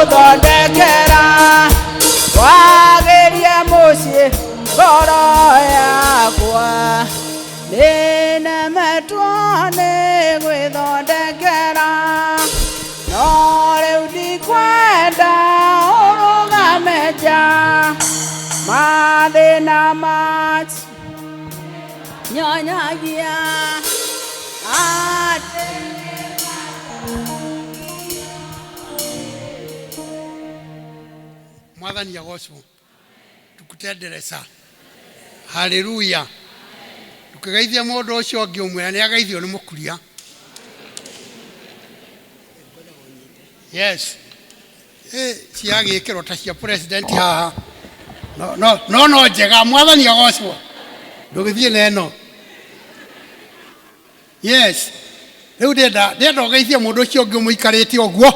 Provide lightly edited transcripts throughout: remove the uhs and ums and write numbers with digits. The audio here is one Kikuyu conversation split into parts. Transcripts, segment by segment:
Ngũthondekera wagĩrie mũciĩ ngoro yakwa nĩnemetwo nĩ gwĩthondekera no rĩu ndikwenda ũrũgame nja mathĩna maci nyonyagia atĩ Mwathani agocwo. Tukutenderesa. Haleluya. Ndũkĩgeithie mũndũ ũcio ũngĩ ũmwĩra nĩ ageithio nĩ mũkuria. Yes. Eh, ciagĩkĩrwo ta cia president haha. No no no no njega mwathani agocwo. Ndũgĩthiĩ na ĩno. Yes. Rĩu ndĩrenda ndĩrenda ũgeithie mũndũ ũcio ũngĩ ũmũikarĩte ũguo,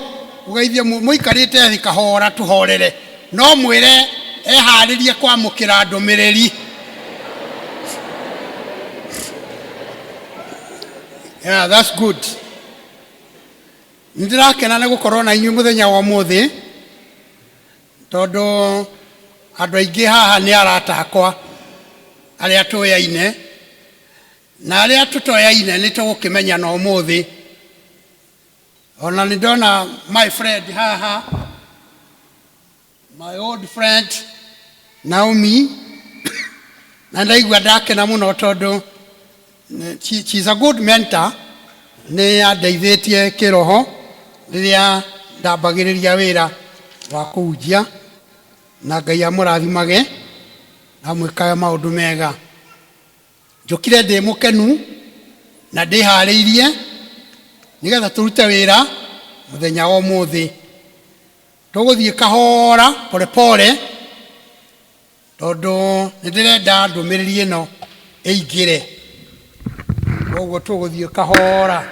ũgeithie mũikarĩte thĩ kahora tũhorere, no mwĩre eharĩrie kwamũkĩra ndũmĩrĩri. Yeah, that's good. Nĩ ndĩrakena nĩ gũkorwo na inyuĩ mũthenya wa ũmũthĩ tondũ andũ aingĩ haha nĩ arata akwa arĩa tũyaine Na arĩa tũtoyaine nĩ tũgũkĩmenyana ũmũthĩ. Ona nĩ ndona my friend haha, my old friend Naomi, na ndaigua ndakena mũno tondũ she's a good mentor, nĩ andeithĩtie kĩroho rĩrĩa ndambagĩrĩria wĩra wa kũhunjia, na Ngai amũrathimage na amwĩkage maũndũ mega. Njũkire ndĩ mũkenu na ndĩharĩirie nĩgetha tũrute wĩra mũthenya wa ũmũthĩ. Tũgũthiĩ kahora pole pole tondũ nĩ ndĩrenda ndũmĩrĩri ĩno ĩingĩre. Koguo tũgũthiĩ kahora.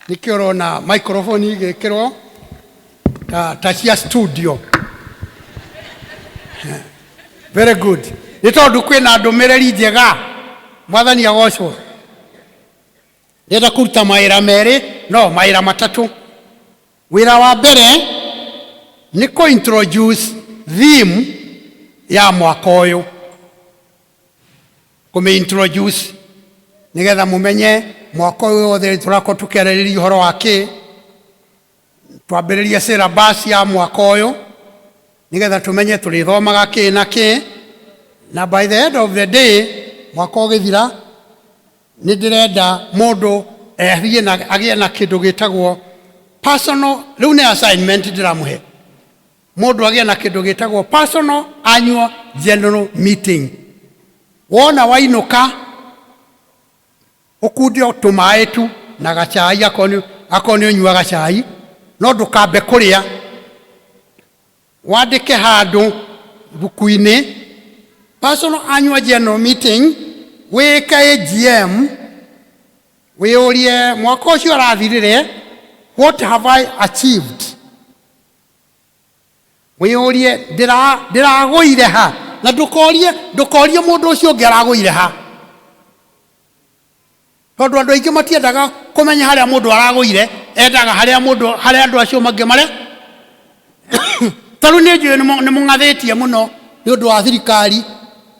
Nĩkĩo ũrona microphone igĩkĩrwo ta, ta cia studio. Very good. Nĩ tondũ kwĩna ndũmĩrĩri njega. Mwathani agocwo. Ndĩrenda kũruta mawĩra merĩ, no mawĩra matatũ. Wĩra wa mbere nĩ kũ introduce theme ya mwaka ũyũ. Kũmĩ introduce nĩgetha mũmenye mwaka ũyũ wothe tũrakorwo tũkĩarĩrĩria ũhoro wa kĩ, twambĩrĩrie syllabus ya mwaka ũyũ nĩgetha tũmenye tũrĩthomaga kĩ na kĩ, na by the end of the day mwaka ũgĩthira nĩ ndĩrenda mũndũ athiĩ na agĩe na kĩndũ gĩtagwo personal, rĩu nĩ assignment ndĩramũhe. Mũndũ agĩe na kĩndũ gĩtagwo personal annual general meeting. Wona wainũka ũkunde o tũmaĩ tu na gacai akorwo nĩ ũnyuaga cai, no ndũkambe kũrĩa. Wandĩke handũ ibuku-inĩ personal annual general meeting, wĩke AGM, wĩyũrie mwaka ũcio ũrathirire what have I achieved? Wĩyũrie ndĩragũire ha, na ndũkorie ndũkorie mũndũ ũcio ũngĩ aragũire ha, tondũ andũ aingĩ matiendaga kũmenya harĩa mũndũ aragũire, endaga harĩa mũndũ harĩa andũ acio mangĩ marĩa ta rĩu nĩ njũĩ nĩ mũng'athĩtie mũno nĩ ũndũ wa thirikari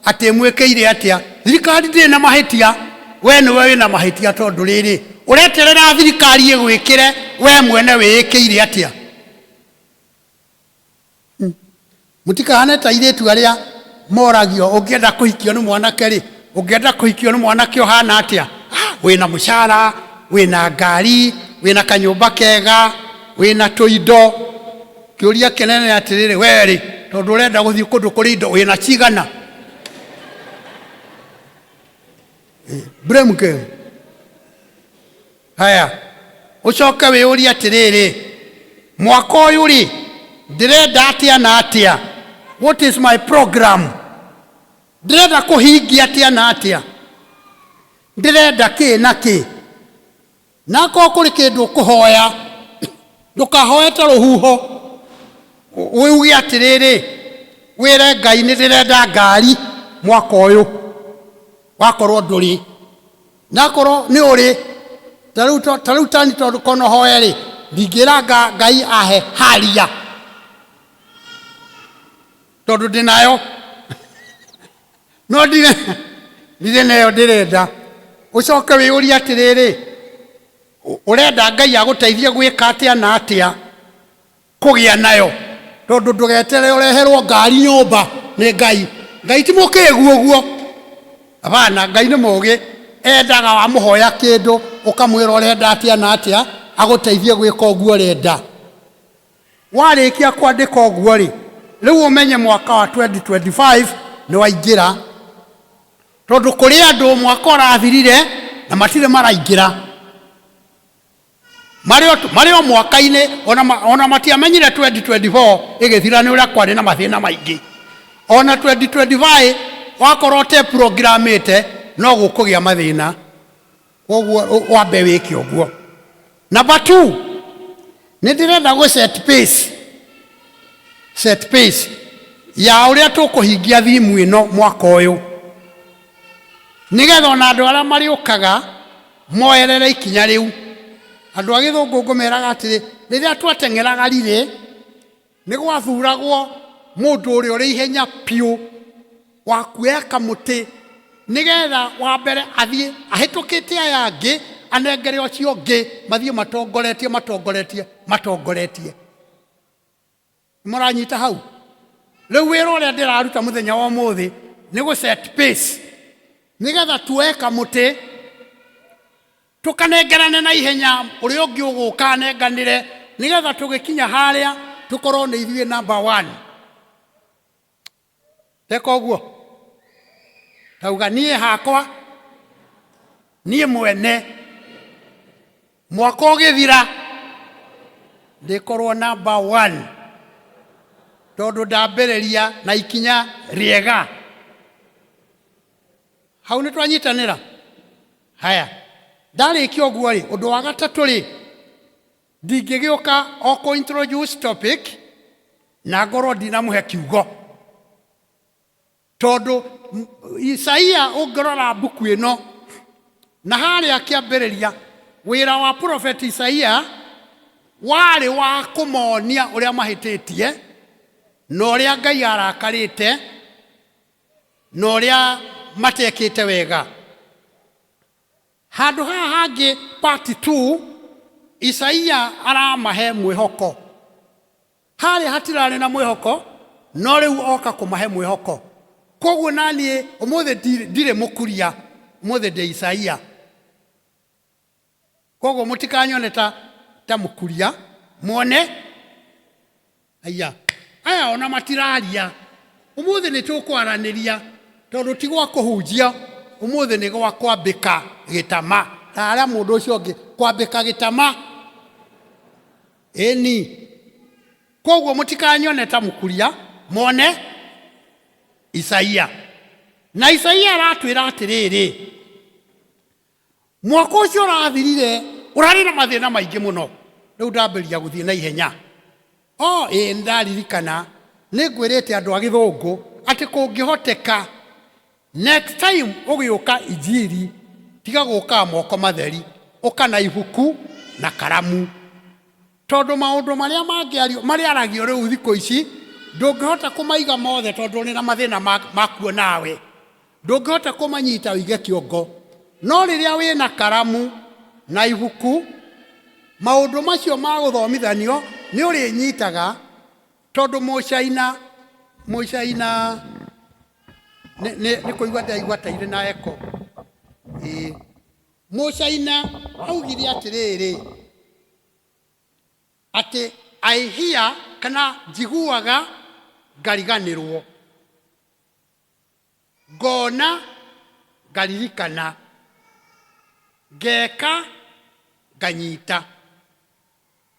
atĩ ĩmwĩkĩire atĩa. Thirikari ndĩrĩ na mahĩtia, we nĩwe wĩna mahĩtia tondũ rĩrĩ, ũreterera thirikari ĩgwĩkĩre we mwene wĩĩkĩire atĩa? Mũtikahane ta airĩtu arĩa moragio ũngĩenda kũhikio nĩ mwanake rĩ, ũngĩenda kũhikio nĩ mwanake ũhana atĩa? Ah, wĩna mũcara, wĩna ngari, wĩna kanyũmba kega, wĩna tũindo. Kĩũria kĩnene atĩrĩrĩ, we rĩ, tondũ ũrenda gũthiĩ kũndũ kũrĩ indo, wĩna cigana? Blame game. Haya, ũcoke wĩyũrie atĩrĩrĩ, mwaka ũyũ rĩ, ndĩrenda atĩa na atĩa? What is my program? Ndĩrenda kũhingia atĩa na atĩa? Ndĩrenda kĩ na kĩ? Na akorwo kũrĩ kĩndũ ũkũhoya, ndũkahoe ta rũhuho, uge atĩrĩrĩ, wĩre Ngai nĩ ndĩrenda ngari mwaka ũyũ, wakorwo ndũrĩ. Na akorwo nĩ ũrĩ, ta rĩu ta rĩu tani tondũ kono hoe rĩ, Ndingĩra Ngai ahe haria tondũ ndĩnayo, no ndirĩ nayo ndĩrenda. Ũcoke wĩyũrie atĩrĩrĩ, ũrenda Ngai agũteithie gwĩka atĩa na atĩa kũgĩa nayo? Tondũ ndũgeterere ũreherwo ngari nyũmba nĩ Ngai. Ngai ti mũkĩgu ũguo, abana. Ngai nĩ mũgĩ, endaga wamũhoya kĩndũ ũkamwĩra ũrenda atĩa na atĩa agũteithie gwĩka ũguo ũrenda. Warĩkia kwandĩka ũguo rĩ, rĩu ũmenye mwaka wa 2025 nĩ waingĩra, tondũ kũrĩ andũ mwaka ũrathirire na matirĩ maraingĩra, marĩ o mwaka-inĩ, ona matiamenyire 2024 ĩgĩthira nĩ ũrĩa kwarĩ na mathĩna maingĩ. Ona 2025 wakorwo ũteprogramĩte no gũkũgĩa mathĩna. Koguo wambe wĩke ũguo. Number 2, nĩ ndĩrenda gũ set pace, set pace ya ũrĩa tũkũhingia thimu ĩno mwaka ũyũ, nĩgetha ona andũ arĩa marĩũkaga moerere ikinya rĩu. Andũ a gĩthũngũ ngũmeraga atĩrĩ, rĩrĩa twateng'eraga rirĩ, nĩ gwathuragwo mũndũ ũrĩa ũrĩ ihenya piũ wa kuoya kamũtĩ, nĩgetha wa mbere athiĩ ahĩtũkĩte aya angĩ, anengere ũcio ũngĩ, mathiĩ matongoretie, matongoretie, matongoretie. Mũranyita hau? Rĩu wĩra ũrĩa ndĩraruta mũthenya wa ũmũthĩ nĩ gũ set pace, nĩgetha tuoe kamũtĩ tũkanengerane na ihenya, ũrĩa ũngĩ ũgũka anenganĩre, nĩgetha tũgĩkinya harĩa tũkorwo nĩ ithuĩ number 1. Teka ũguo tauga, niĩ hakwa, niĩ mwene, mwaka ũgĩthira ndĩkorwo number 1, tondũ ndambĩrĩria na ikinya rĩega. Hau nĩ twanyitanĩra. Haya, ndarĩkia ũguo rĩ, ũndũ wa gatatũ rĩ, ndingĩgĩũka o kũ introduce topic na ngorwo ndinamũhe kiugo, tondũ Isaia ũngĩrora mbuku ĩno na harĩa kĩambĩrĩria, wĩra wa prophet Isaia warĩ wa kũmonia ũrĩa mahĩtĩtie na ũrĩa Ngai arakarĩte na ũrĩa matekĩte wega. Handũ haha hangĩ part 2, Isaia aramahe mwĩhoko. Harĩa hatirarĩ na mwĩhoko, no rĩu oka kũmahe mwĩhoko. Koguo naniĩ ũmũthĩ ndirĩ mũkuria, ũmũthĩ ndĩ Isaia. Koguo mũtikanyone ta mũkuria, muone aya aya ona matiraria. Ũmũthĩ nĩ tũkwaranĩria, tondũ ti gwa kũhunjia, ũmũthĩ nĩ gwa kwambĩka gĩtama. Ta harĩa mũndũ ũcio ũngĩ kwambĩka gĩtama, ĩni. Koguo mũtikanyone ta mũkuria, muone Isaia. Na Isaia aratwĩra atĩrĩrĩ, mwaka ũcio ũrathirire ũrarĩ na mathĩna maingĩ mũno, rĩu ndambĩrĩria gũthiĩ na ihenya. O ĩĩ, nĩndaririkana nĩ ngwĩrĩte andũ a gĩthũngũ atĩ kũngĩhoteka next time ũgĩũka injiri, tiga gũkaga moko matheri, ũka na ibuku na karamu, tondũ maũndũ marĩa mangĩario marĩaragio rĩu thikũ ici ndũngĩhota kũmaiga mothe, tondũ ũrĩ na mathĩna makuo nawe ndũngĩhota kũmanyita ũige kĩongo. No rĩrĩa wĩna karamu na ibuku, maũndũ macio ma gũthomithanio nĩ ũrĩnyitaga, tondũ mũcaina nĩ kũigua ndĩraigua ta irĩ na eko. Ĩĩ, mũcaina augire atĩrĩrĩ, atĩ I hear, kana njiguaga ngariganĩrwo, ngona ngaririkana, ngeka nganyita.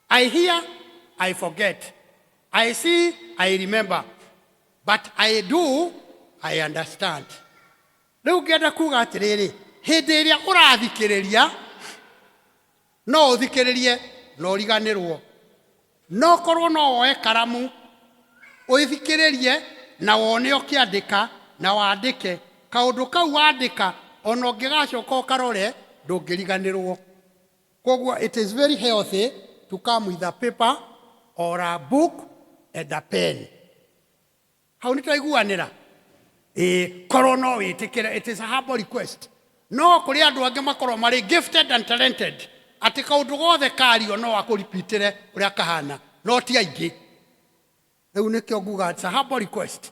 I hear, I forget. I see, I remember. But I do, I understand. Rĩu ngĩenda kuga atĩrĩrĩ, hĩndĩ ĩrĩa ũrathikĩrĩria, no ũthikĩrĩrie na ũriganĩrwo. No korwo no woe karamu ũthikĩrĩrie na wone ũkĩandĩka na wandĩke kaũndũ kau wandĩka, ona ũngĩgacoka ũkarore ndũngĩriganĩrwo. Koguo it is very healthy. to come with a paper or a book and a pen. Hau nĩ twaiguanĩra? Ĩĩ, korwo no wĩtĩkĩre, it is a humble request. No kũrĩ andũ angĩ makorwo marĩ gifted and talented atĩ kaũndũ gothe kario no akũripitĩre ũrĩa kahana, no ti aingĩ. Rĩu nĩkĩo nguga it's a humble request.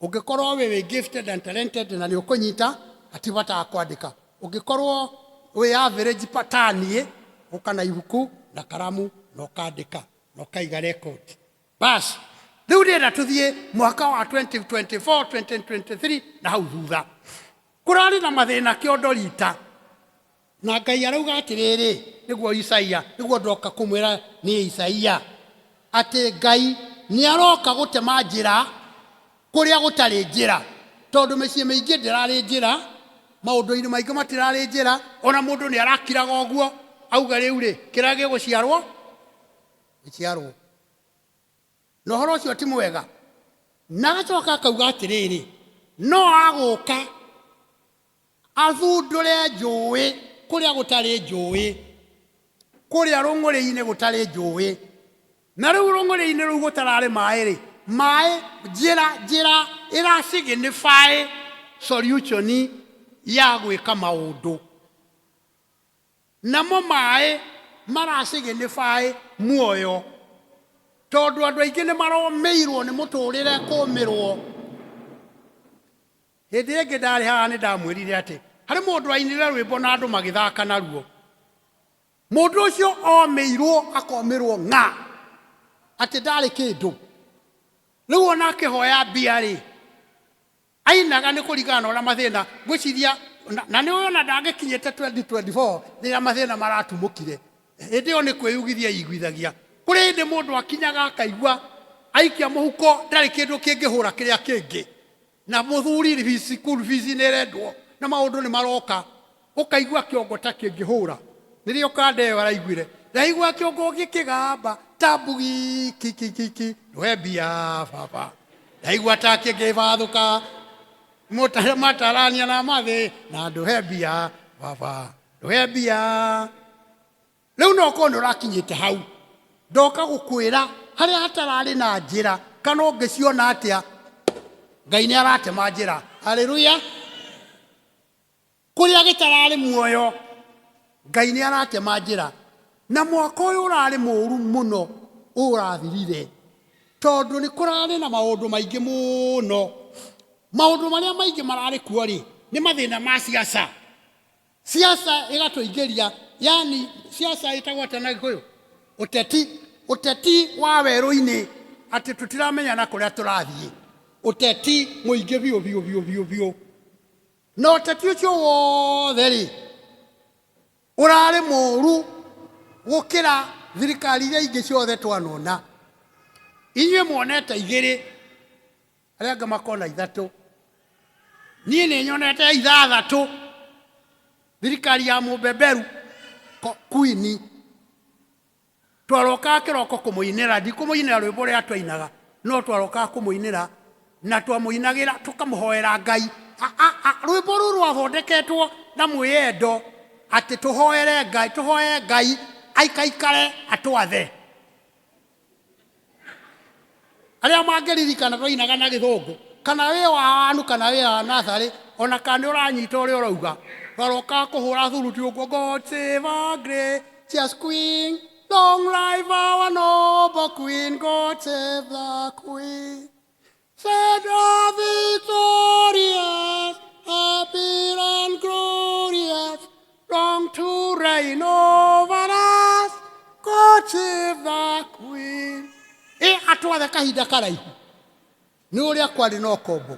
Ũngĩkorwo wĩ gifted and talented na nĩ ũkũnyita, hatirĩ bata wa kwandĩka. Ũngĩkorwo wĩ average ta niĩ, ũka na ibuku na karamu na ũkandĩka na ũkaiga record. Bas, rĩu ndĩrenda tũthiĩ mwaka wa 2024, 2023 na hau thutha. Kũrarĩ na mathĩna kĩondo rita. Na Ngai arauga atĩrĩrĩ, nĩguo Isaia, nĩguo ndoka kũmwĩra nĩ Isaia, atĩ Ngai nĩ aroka gũtema njĩra kũrĩa gũtarĩ njĩra. Tondũ mĩciĩ mĩingĩ ndĩrarĩ njĩra, maũndũ-inĩ maingĩ matirarĩ njĩra, ona mũndũ nĩ arakiraga ũguo, auga rĩu rĩ, kĩrĩa gĩgũciarwo, gĩciarwo. Na ũhoro ũcio ti mwega. Na agacoka akauga atĩrĩrĩ, no agũka athundũre njũĩ kũrĩa gũtarĩ njũĩ, kũrĩa rũng'ũrĩ-inĩ gũtarĩ njũĩ. Na rĩu rũng'ũrĩ-inĩ rũu gũtararĩ maĩ rĩ, maĩ, njĩra, njĩra ĩra signify solution ya gwĩka maũndũ. Namo maĩ mara signify muoyo, tondũ andũ aingĩ nĩ maromĩirwo nĩ mũtũrĩre kũmĩrwo. Hĩndĩ ĩngĩ ndarĩ haha nĩ ndamwĩrire atĩ harĩ mũndũ ainire rwĩmbo na andũ magĩthaka naruo. Mũndũ ũcio omĩirwo akomĩrwo ng'a atĩ ndarĩ kĩndũ. Rĩu ona akĩhoya mbia rĩ, ainaga nĩ kũringana na ũrĩa mathĩna ngwĩciria, na nĩ ona ndangĩkinyĩte 2024 rĩrĩa mathĩna maratumũkire. Hĩndĩ ĩyo nĩ kwĩyugithia iguithagia. Kũrĩ hĩndĩ mũndũ akinyaga akaigua aikia mũhuko ndarĩ kĩndũ kĩngĩhũra kĩrĩa kĩngĩ. Na mũthuri fees, school fees nĩ ĩrendwo na maũndũ nĩ maroka, ũkaigua kĩongo ta kĩngĩhũra. Nĩrĩo kanda ĩyo araiguire, ndaigua kĩongo gĩkĩgamba ta mbugi ki ki ki ki, ndũhe mbia baba. Ndaigua ta kĩngĩbathũka mũtare matarania na mathĩ na ndũhe mbia baba, ndũhe mbia. Rĩu no ũkorwo nĩ ũrakinyĩte hau, ndoka gũkwĩra harĩa hatararĩ na njĩra kana ũngĩciona atĩa, Ngai nĩ aratema njĩra. Haleluya! Kũrĩa gĩtararĩ muoyo, Ngai nĩ aratema njĩra. Na mwaka ũyũ ũrarĩ mũũru mũno ũrathirire, tondũ nĩ kũrarĩ na maũndũ maingĩ mũno. Maũndũ marĩa maingĩ mararĩ kuo rĩ, nĩ mathĩna ma siasa. Siasa ĩgatũingĩria, yani siasa ĩtagwo atĩa na Gĩkũyũ? Ũteti. Ũteti wa werũ-inĩ, atĩ tũtiramenyana kũrĩa tũrathiĩ. Ũteti mũingĩ biũ biũ biũ biũ biũ. Na ũteti ũcio wothe rĩ, ũrarĩ mũũru gũkĩra thirikari iria ingĩ ciothe twanona. Inyuĩ muonete igĩrĩ, arĩa angĩ makona ithatũ. Niĩ nĩ nyonete ithathatũ. Thirikari ya mũbeberu Queen. Twarokaga kĩroko kũmũinĩra, ndikũmũinĩra rwĩmbo rũrĩa twainaga, no twarokaga kũmũinĩra na twamũinagĩra tũkamũhoera Ngai. Rwĩmbo rũu rwathondeketwo na mwĩyendo atĩ tũhoere Ngai, tũhoe Ngai aikaikare atwathe. Arĩa mangĩririkana twainaga na gĩthũngũ, kana wĩ wa wanu kana wĩ wa natharĩ, ona kana nĩ ũranyita ũrĩa ũrauga. Twarokaga kũhũra thuruti ũguo, God save our gracious queen, long life our noble queen, God save the queen. Said our victorious, happy and glorious, long to reign over us, God save the queen. Ĩ atwathe kahinda karaihu nĩ ũrĩa kwarĩ na ũkombo.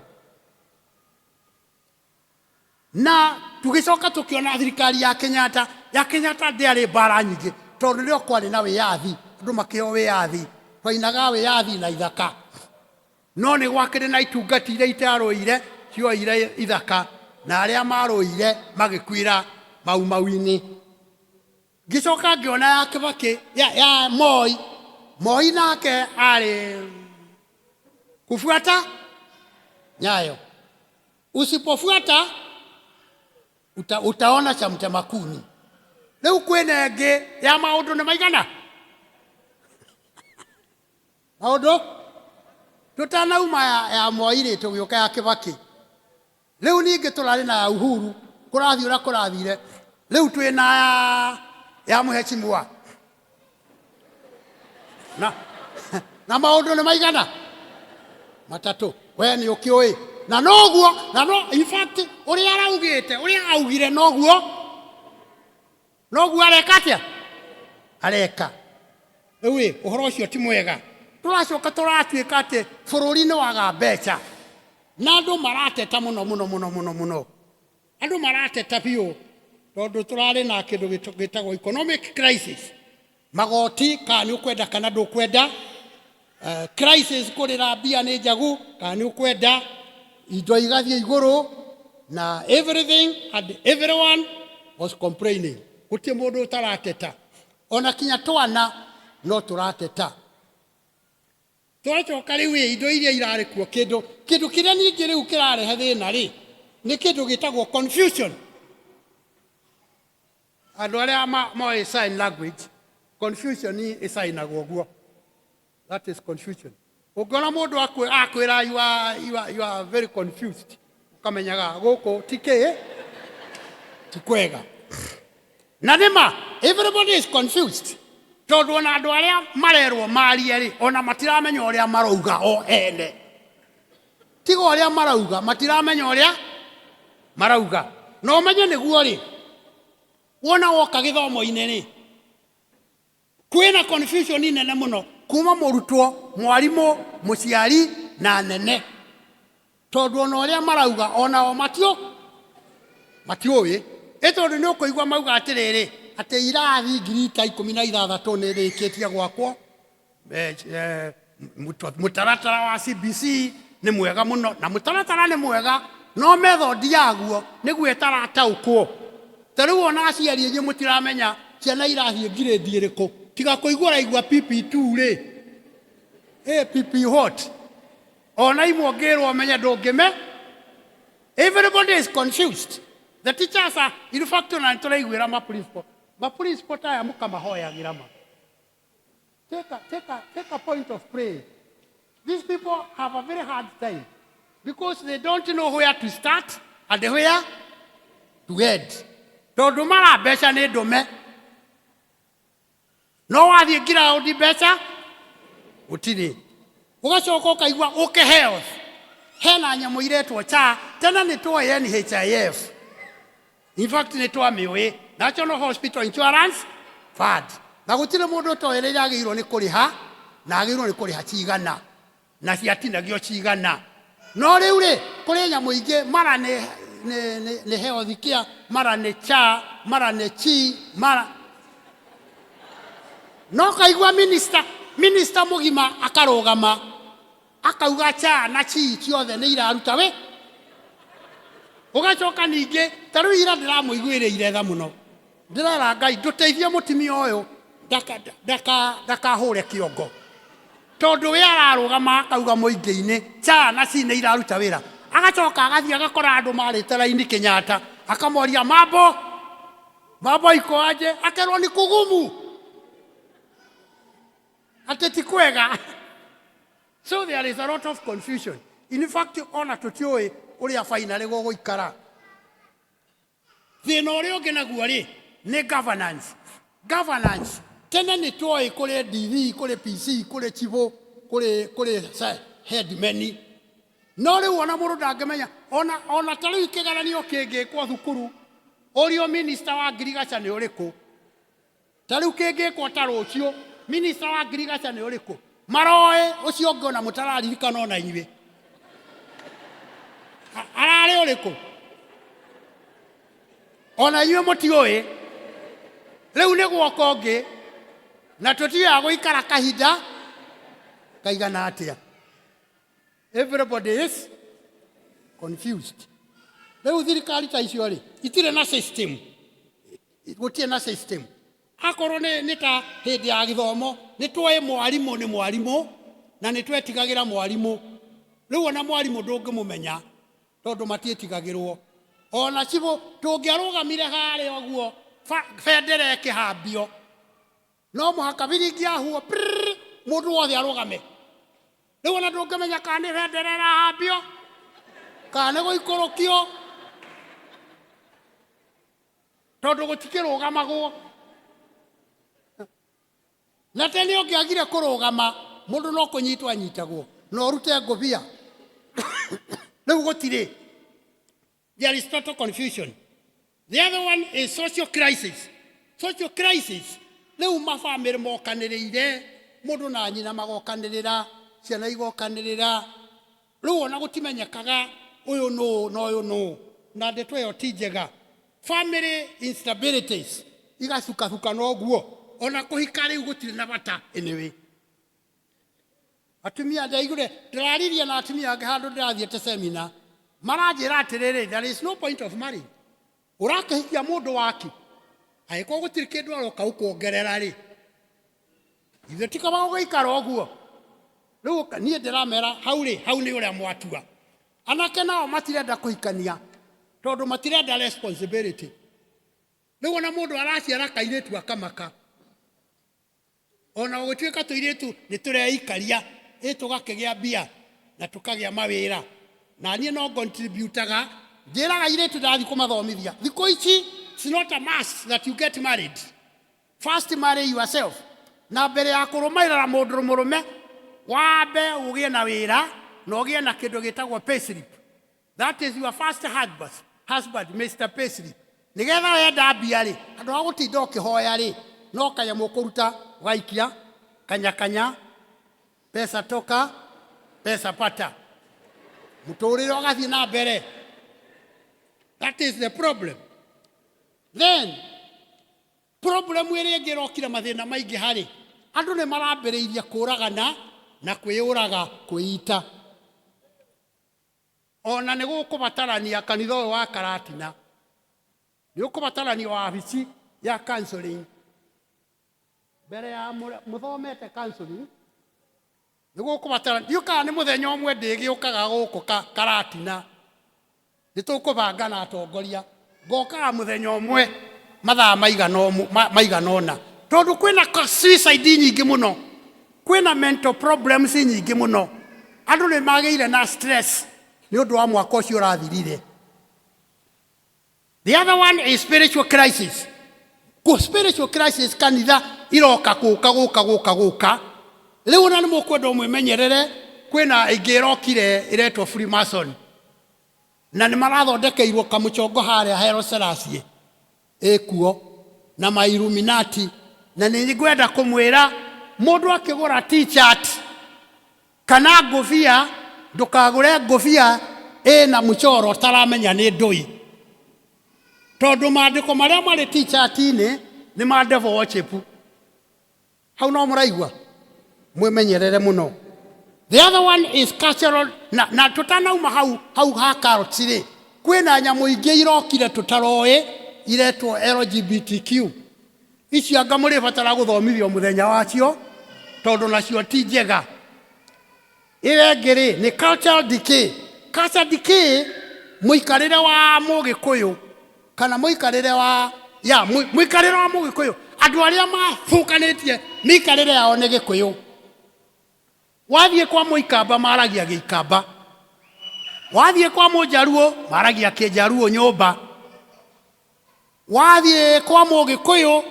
Na tũgĩcoka tũkĩona thirikari ya Kenyatta, ya Kenyatta ndĩarĩ mbara nyingĩ tondũ nĩrĩo kwarĩ na wĩyathi, andũ makĩheo wĩyathi, twainaga wĩyathi na ithaka. No nĩ gwakĩrĩ na itungati iria itarũire, cioire ithaka, na arĩa marũire magĩkuĩra Mau Mau-inĩ. Ngĩcoka ngĩona ya Kibaki, ya Moi. Moi nake arĩ kufuata nyayo. Usipofuata utaona cha mtema kuni. Rĩu kwĩna ĩngĩ ya maũndũ nĩ maigana? Maũndũ tũtanauma ya Moi rĩ, tũgĩũka ya Kĩbakĩ. Rĩu ningĩ tũrarĩ na ya Uhuru, kũrathiĩ ũrĩa kũrathire. Rĩu twĩ na ya mheshimiwa na maũndũ nĩ maigana matatũ. We nĩ ũkĩũĩ na noguo, na no in fact ũrĩa araugĩte, ũrĩa augire, noguo areka. Atĩa areka rĩu ĩ? Ũhoro ũcio ti mwega. Tũracoka tũratuĩka atĩ bũrũri nĩ waga mbeca na andũ marateta mũno mũno mũno mũno mũno. Andũ marateta biũ tondũ tũrarĩ na kĩndũ gĩtagwo economic crisis, magoti, kana nĩ ũkwenda kana ndũkwenda, crisis kũrĩra mbia nĩ njagu, kana nĩ ũkwenda, indo igathiĩ igũrũ na everything and everyone was complaining. Gũtirĩ mũndũ ũtarateta, ona kinya twana no tũrateta. Twacoka rĩu ĩ, indo iria irarĩ kuo, kĩndũ kĩrĩa ningĩ rĩu kĩrarehe thĩna rĩ, nĩ kĩndũ gĩtagwo confusion. Andũ arĩa moĩ sign language, confusion ĩcainagwo ũguo. That is confusion. Ũngĩona mũndũ akwĩra you are very confused, ũkamenyaga gũkũ ti kĩ ti kwega. Na nĩma everybody is confused, tondũ ona andũ arĩa marerwo marie rĩ, ona matiramenya ũrĩa marauga o ene. Tiga ũrĩa marauga, matiramenya ũrĩa marauga. Na ũmenye nĩguo rĩ, wona woka gĩthomo-inĩ rĩ, kwĩna confusion nene mũno kuma mũrutwo, mwarimũ, mũciari na nene, tondũ ona ũrĩa marauga onao matiũĩ. Ĩ tondũ nĩ ũkũigua mauga atĩrĩrĩ, atĩ irathi 16,000 nĩ rĩkĩtie gwakwo. Mũtaratara wa CBC nĩ mwega mũno, na mũtaratara nĩ mwega, no method yaguo nĩguo ĩtarataũkwo. Ta rĩu ona aciari aingĩ mũtiramenya ciana irathiĩ grade ĩrĩkũ, tiga kũigua ũraigua PP2 rĩ, ĩ PP what? Ona imwe ũngĩrwo ũmenye ndũngĩme. Everybody is confused. The teachers are, in fact, ona nĩtũraiguĩra ma principal, ma principal ta aya mũkamahoyagĩra ma take a point of prayer. These people have a very hard time because they don't know where to start and where to end, tondũ mara mbeca nĩ ndũme, no wathiĩ ground mbeca gũtirĩ. Ũgacoka ũkaigua ũke health, hena nyamũ iretwo CHA. Tene nĩ twoĩ NHIF, in fact nĩ twamĩũĩ, National Hospital Insurance Fund, na gũtirĩ mũndũ ũtoĩ rĩrĩa agĩrĩirwo nĩ kũrĩha na agĩrĩirwo nĩ kũrĩha cigana na ciatinagio cigana. No rĩu rĩ, kũrĩ nyamũ ingĩ mara nĩ health care, mara nĩ CHA, mara nĩ chi, mara no kaigua minister mũgima akarũgama akauga CHA na chi ciothe nĩ iraruta wĩ. Ũgacoka ningĩ ta rĩu ira ndĩramũiguĩrĩire tha mũno, ndĩrera Ngai ndũteithie mũtumia ũyũ ndakahũre kĩongo, tondũ we ararũgama akauga mũingĩ-inĩ CHA na chi nĩ iraruta wĩra, agacoka agathiĩ agakora andũ marĩte raini Kenyatta, akamoria mambo mambo iko aje, akerwo ni kugumu, atĩ ti kwega. So there is a lot of confusion. In fact, ona tũtiũĩ ũrĩa finally gũgũikara. Thĩna ũrĩa ũngĩ naguo rĩ, nĩ governance. Governance, tene nĩ twoĩ kũrĩ DV, kũrĩ PC, kũrĩ chibũ, kũrĩ headmen, no rĩu ona mũndũ ndangĩmenya. Ona ta rĩu kĩgeranio kĩngĩkwo thukuru, ũrio minister wa ngirigaca nĩ ũrĩkũ? Ta rĩu kĩngĩkwo ta rũciũ, minister wa ngirigaca nĩ ũrĩkũ? Maroĩ ũcio ũngĩ ona mũtararirikana ona inyuĩ ararĩ ũrĩkũ, ona inyuĩ mũtiũĩ. Rĩu nĩ gwoka ũngĩ na tũtiũĩ gũikara kahinda kaigana atĩa. Everybody is confused. Rĩu thirikari ta icio rĩ, itirĩ na system, gũtirĩ na system. Akorwo nĩ ta hĩndĩ ya gĩthomo, nĩ twoĩ mwarimũ nĩ mwarimũ na nĩ twetigagĩra mwarimũ. Rĩu ona mwarimũ ndũngĩmũmenya tondũ matiĩtigagĩrwo. Ona cibũ tũngĩarũgamire harĩa ũguo bendera ĩkĩhambio, no mũhaka biringi yahuo prrrr, mũndũ wothe arũgame. Rĩu ona ndũngĩmenya kana nĩ bendera ĩrahambio kana nĩ gũikũrũkio, tondũ gũtikĩrũgamagwo. Na tene ũngĩagire kũrũgama, mũndũ no kũnyitwo anyitagwo na ũrute ngũbia. Rĩu gũtirĩ, there is total confusion. The other one is social crisis. Social crisis, rĩu mabamĩrĩ mokanĩrĩire, mũndũ na nyina magokanĩrĩra, ciana igokanĩrĩra. Rĩu ona gũtimenyekaga ũyũ nũ na ũyũ nũ, na ndeto ĩyo ti njega. Family instabilities igacukacuka noguo, ona kũhika rĩu gũtirĩ na bata. Anyway, atumia, ndaigure ndĩraririe na atumia angĩ handũ ndĩrathiĩte seminar, maranjĩra atĩrĩrĩ, there is no point of marrying. Ũrakĩhikia mũndũ waki angĩkorwo gũtirĩ kĩndũ aroka gũkuongerera rĩ, ithuĩ ti kaba gũgĩikara ũguo. Rĩu niĩ ndĩramera hau rĩ, hau nĩ ũrĩa mwatua. Anake nao matirenda kũhikania tondũ matirenda responsibility. Rĩu ona mũndũ araciara kairĩtu akamaka, ona gũgĩtuĩka tũirĩtu nĩ tũreikaria ĩ, tũgakĩgĩa mbia na tũkagĩa mawĩra, na niĩ no contributaga. Njĩraga airĩtu ndathiĩ kũmathomithia thikũ ici, it's not a must that you get married. First marry yourself, na mbere ya kũrũmĩrĩra mũndũ mũrũme, wambe ũgĩe na wĩra na ũgĩe na kĩndũ gĩtagwo payslip. That is your first husband, husband, Mr. Payslip, nĩgetha wenda mbia rĩ, handũ ha gũtinda ũkĩhoya rĩ, no kanyamũ ũkũruta ũgaikia kanya kanya, pesa toka pesa pata, mũtũrĩre ũgathiĩ na mbere. That is the problem. Then problem ĩrĩa ĩngĩ ĩrokire, mathĩna maingĩ harĩ andũ, nĩ marambĩrĩirie kũragana na kwĩyũraga, kwĩita. Ona nĩ gũkũbatarania kanitha ũyũ wa Karatina, nĩ ũkũbatarania wabici ya counseling. Mbere ya mũthomete counseling, nĩ gũkũbatara. Ndiũkaga nĩ mũthenya ũmwe ndĩgĩũkaga gũkũ Karatina, nĩ tũkũbanga na atongoria, ngokaga mũthenya ũmwe mathaa maigana ũna, tondũ kwĩna suicide nyingĩ mũno, kwĩna mental problems nyingĩ mũno. Andũ nĩ magĩire na stress nĩ ũndũ wa mwaka ũcio ũrathirire. The other one is spiritual crisis. Ku spiritual crisis, kanitha iroka gũka gũka gũka gũka. Rĩu ona nĩ mũkwenda mwĩmenyerere, kwĩna ĩngĩ ĩrokire ĩretwo Freemason, na nĩ marathondekeirwo kamũchongo harĩa Haile Selassie ĩkuo na ma Illuminati. Na nĩ ngwenda kũmwĩra, mũndũ akĩgũra T-shirt kana ngũbia, ndũkagũre ngũbia ĩna mũcoro ũtaramenya nĩ ndũi, tondũ maandĩko marĩa marĩ T-shirt-inĩ nĩ ma devil worship. Hau no mũraigua, mwĩmenyerere mũno. The other one is cultural. Na tũtanauma hau hau ha cults rĩ, kwĩna nyamũ ingĩ irokire tũtaroĩ, iretwo LGBTQ. Icio anga mũrĩbatara gũthomithio mũthenya wacio, tondũ nacio ti njega. Ĩyo ĩngĩ rĩ, nĩ cultural decay. Cultural decay, mũikarĩre wa mũgĩkũyũ kana mũikarĩre wa ya mũikarĩre wa mũgĩkũyũ, andũ arĩa mabukanĩtie mĩikarĩre yao nĩ gĩkũyũ. Wathiĩ kwa mũikamba, maragia gĩikamba. Wathiĩ kwa mũnjaruo, maragia kĩnjaruo nyũmba. Wathiĩ kwa mũgĩkũyũ,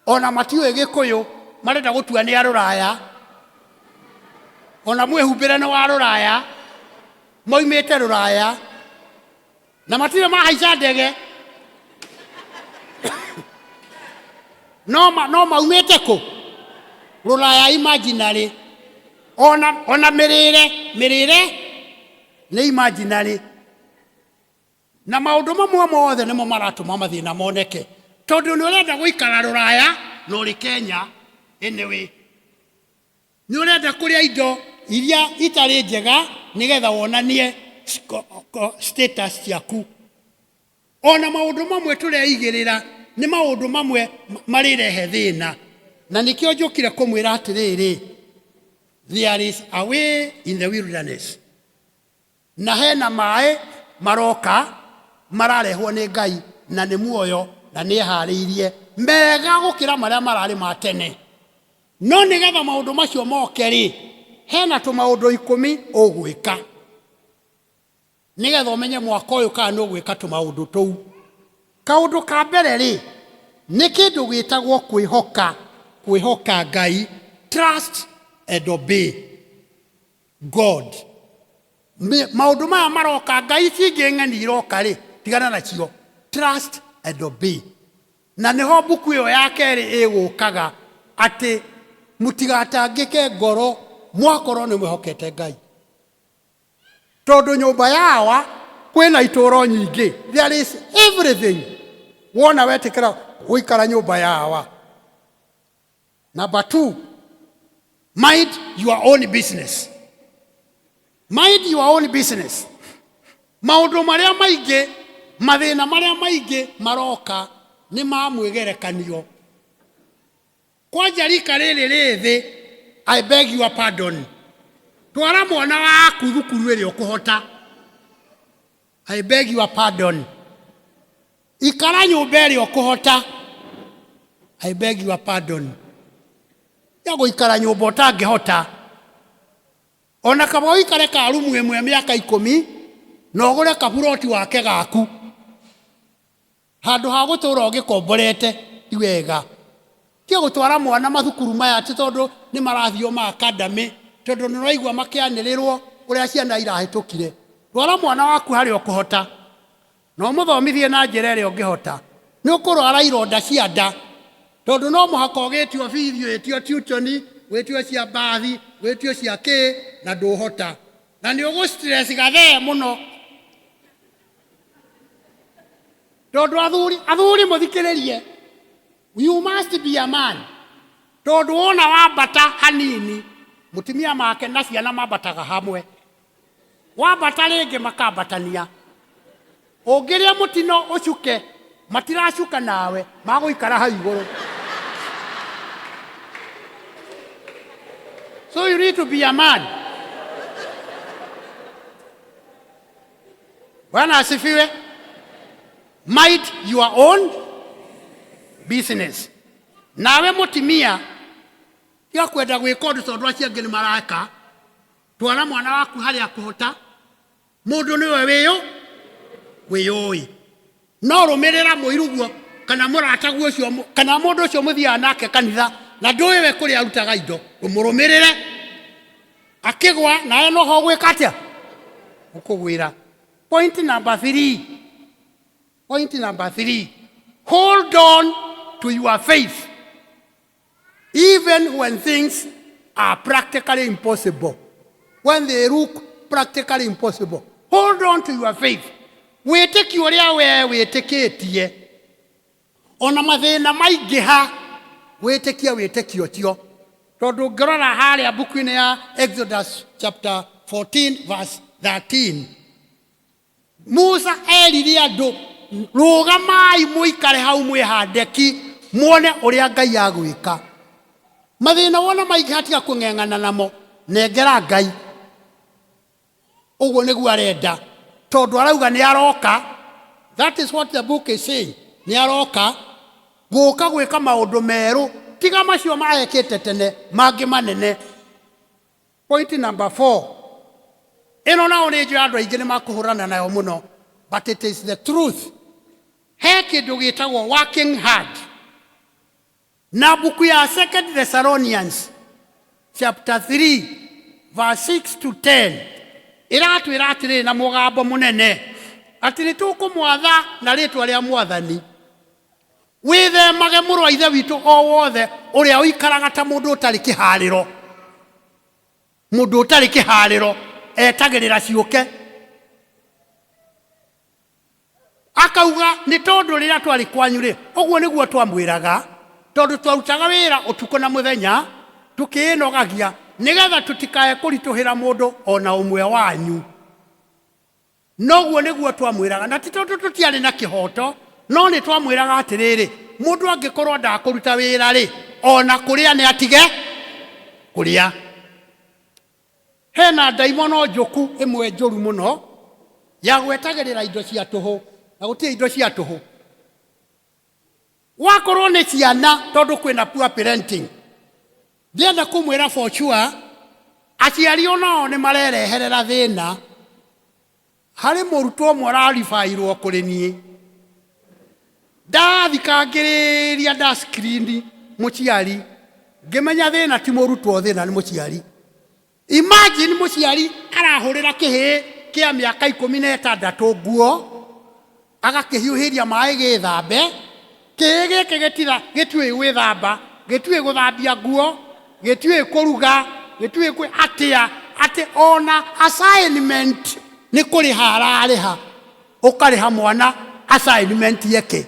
ona matiũĩ gĩkũyũ, marenda gũtua nĩ a rũraya, ona mwĩhumbĩre nĩ wa rũraya, moimĩte rũraya na matirĩ mahaica ndege, no maumĩte kũ rũraya imaginary. Ona mĩrĩre nĩ imaginary, na maũndũ mamwe mothe nĩmo maratũma mathĩna moneke, tondũ nĩ ũrenda gũikara rũraya na ũrĩ Kenya. Anyway, nĩ ũrenda kũrĩa indo iria itarĩ njega nĩgetha wonanie status ciaku. Ona maũndũ mamwe tũreigĩrĩra nĩ maũndũ mamwe marĩrehe thĩna, na nĩkĩo njũkire kũmwĩra atĩrĩrĩ, there is a way in the wilderness, na hena maĩ maroka mararehwo nĩ Ngai, na nĩ muoyo, na nĩ eharĩirie mega gũkĩra marĩa mararĩ ma tene. No nĩgetha maũndũ macio moke rĩ, Hena tũmaũndũ 10 ũgwĩka nĩgetha ũmenye mwaka ũyũ kana nĩ ũgwĩka tũmaũndũ tũu. Kaũndũ ka mbere rĩ, nĩ kĩndũ gĩtagwo kwĩhoka, kwĩhoka Ngai, trust and obey God. Maũndũ maya maroka, ngai ici ingĩ ng'eni iroka rĩ, tigana nacio, trust and obey. Na nĩho mbuku ĩyo ya kerĩ ĩgũkaga atĩ mũtigatangĩke ngoro mwakorwo nĩ mwĩhokete Ngai, tondũ nyũmba yawa kwĩna itũũro nyingĩ. There is everything wona wetĩkĩra gũikara nyũmba yawa. Number two, mind your own business. Mind your own business. Maũndũ marĩa maingĩ, mathĩna marĩa maingĩ maroka nĩ ma mwĩgerekanio. Kwanja rika rĩrĩ rĩ thĩ, I beg your pardon, twara mwana waku thukuru ĩrĩa ũkũhota. I beg your pardon, ikara nyũmba ĩrĩa ũkũhota. I beg your pardon, ya gũikara nyũmba ũtangĩhota. Ona kaba ũikare ka rumu ĩmwe mĩaka 10 na ũgũre kaburoti wake gaku handũ ha gũtũra ũgĩkomborete. Ti wega. Tiga gũtwara mwana mathukuru maya atĩ tondũ nĩ marathio ma academy, tondũ nĩ ũraigua makĩanĩrĩrwo ũrĩa ciana irahĩtũkire. Twara mwana waku harĩa ũkũhota na ũmũthomithie na njĩra ĩrĩa ũngĩhota. Nĩ ũkũrwara ironda cia nda, tondũ no mũhaka ũgĩtio bithi, wĩtio tuition, wĩtio cia mbathi, wĩtio cia kĩ, na ndũhota, na nĩ ũgũ stress gathee mũno, tondũ athuri, athuri mũthikĩrĩrie, you must be a man, tondũ wona wambata hanini, mũtumia make na ciana mambataga hamwe. Wambata rĩngĩ, makambatania. Ũngĩrĩa mũtino ũcuke, matiracuka nawe, magũikara hau igũrũ. So you need to be a man. Bwana asifiwe. Mind your own business. Nawe mũtimia, tiga kwenda gwĩka ũndũ tondũ acio angĩ nĩ mareka. Twara mwana waku harĩa akũhota. Mũndũ nĩwe wĩyũ wĩyũĩ. No rũmĩrĩra mũiruguo kana mũrataguo ũcio kana mũndũ ũcio mũthiaga nake kanitha na ndũĩ we kũrĩa arutaga indo, ũmũrũmĩrĩre akĩgwa, nawe noho ũgwĩka atĩa? Ũkũgwĩra. Point number three. Point number three, hold on to your faith even when things are practically impossible. When they look practically impossible, hold on to your faith. Wĩtĩkio ũrĩa we wĩtĩkĩtie, ona mathĩna maingĩha, wĩtĩkie wĩtĩkio ũcio, tondũ ũngĩrora harĩa mbuku-inĩ ya Exodus chapter 14 verse 13, Musa erire andũ, rũgamai mũikare hau mwĩhande ki, muone ũrĩa Ngai agwĩka. Mathĩna wona maingĩha, tiga kũng'eng'ana namo, nengera Ngai. Ũguo nĩguo arenda, tondũ arauga nĩ aroka. That is what the book is saying. Nĩ aroka gũka gwĩka maũndũ merũ, tiga macio maekĩte tene, mangĩ manene. Point number four, ĩno nao nĩ njũĩ andũ aingĩ nĩ makũhũrana nayo mũno, but it is the truth. He kĩndũ gĩtagwo working hard, na mbuku ya Second Thessalonians chapter 3 verse 6 to 10 ĩratwĩra atĩrĩrĩ na mũgambo mũnene atĩ nĩ tũkũmwatha na rĩtwa rĩa Mwathani, wĩthemage mũrũ wa ithe witũ o wothe ũrĩa ũikaraga ta mũndũ ũtarĩ kĩharĩro. Mũndũ ũtarĩ kĩharĩro etagĩrĩra ciũke. Akauga nĩ tondũ rĩrĩa twarĩ kwanyu rĩ, ũguo nĩguo twamwĩraga, tondũ twarutaga wĩra ũtukũ na mũthenya tũkĩĩnogagia nĩgetha tũtikae kũritũhĩra mũndũ ona ũmwe wanyu. Noguo nĩguo twamwĩraga, na ti tondũ tũtiarĩ na kĩhoto, no nĩ twamwĩraga atĩrĩrĩ, mũndũ angĩkorwo ndakũruta wĩra rĩ, ona kũrĩa nĩ atige kũrĩa. Hena ndaimono njũku ĩmwe njũru mũno ya gwetagĩrĩra indo cia tũhũ, na gũtirĩ indo cia tũhũ. Wakorwo nĩ ciana, tondũ kwĩna poor parenting, ndĩrenda kũmwĩra for sure. Aciari onao nĩ marereherera thĩna. Harĩ mũrutwo ũmwe ũraribairwo kũrĩ niĩ, ndathikangĩrĩria nda screen mũciari, ngĩmenya thĩna ti mũrutwo, thĩna nĩ mũciari. Imagine mũciari arahũrĩra kĩhĩĩ kĩa mĩaka 16 nguo, agakĩhiũhĩria maĩ gĩthambe. Kĩhĩĩ gĩkĩ gĩtira gĩtiũĩ gwĩthamba, gĩtiũĩ gũthambia nguo, gĩtiũĩ kũruga, gĩtiũĩ kwĩ atĩa, atĩ ona assignment nĩ kũrĩha ararĩha, ũkarĩha mwana assignment yake.